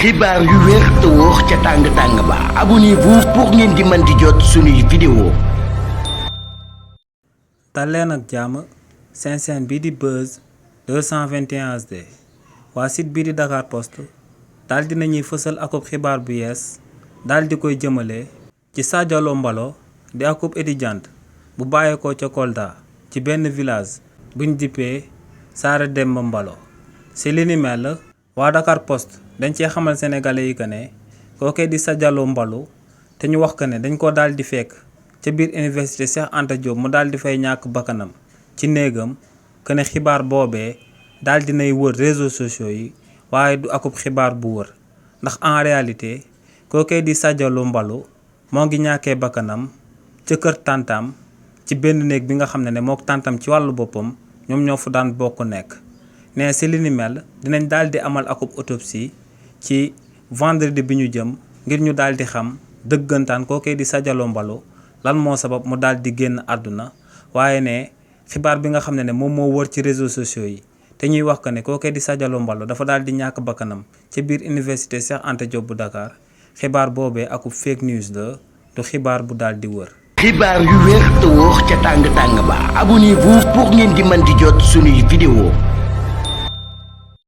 xibaar yu wér te wóor ca tàng ba abonnez-vous pour ngeen di mën di jot suñuy vidéo. dal leen ak jàmm seen chaîne bii di Buzz 221 HD waa site bii di Dakar Post daal di nañuy fësal akub xibaar bu yees daal di koy jëmale ci Sadio Mbalo di akub étudiante bu bàyyeekoo ca Kolda ci benn village buñ dippee Saare Demba Mbalo. si li ni mel waa Dakar Post dañ cee xamal sénégalais yi que ne kookee di Sadio Mbalo te ñu wax que ne dañ ko daal di fekk ca biir université Cheikh Anta Diop mu daal di fay ñàkk bakkanam ci néegam que ne xibaar boobee daal di nay wër réseaux sociaux yi waaye du akub xibaar bu wër ndax en réalité kookee di Sadio Mbalo moo ngi ñàkkee bakkanam ca kër tàntam ci benn néeg bi nga xam ne mook tàntam ci wàllu boppam ñoom ñoo fu daan bokk nekk. ne si li ni mel dinañ daal di amal akub autopsie ci vendredi bi ñu jëm ngir ñu daal di xam dëggantaan kookee di Sadio Mbalo lan moo sabab mu daal di génn àdduna waaye ne xibaar bi nga xam ne moom moo wër ci réseaux sociaux yi te ñuy wax que ne kookee di Sadio Mbalo dafa daal di ñàkk bakkanam ci biir université Cheikh Anta Diop bu Dakar xibaar boobee akub fake news la du xibaar bu daal di wër. xibaar yu wér te wóor ca tàng ba abonnez-vous pour ngeen di mën di jot suñuy vidéo.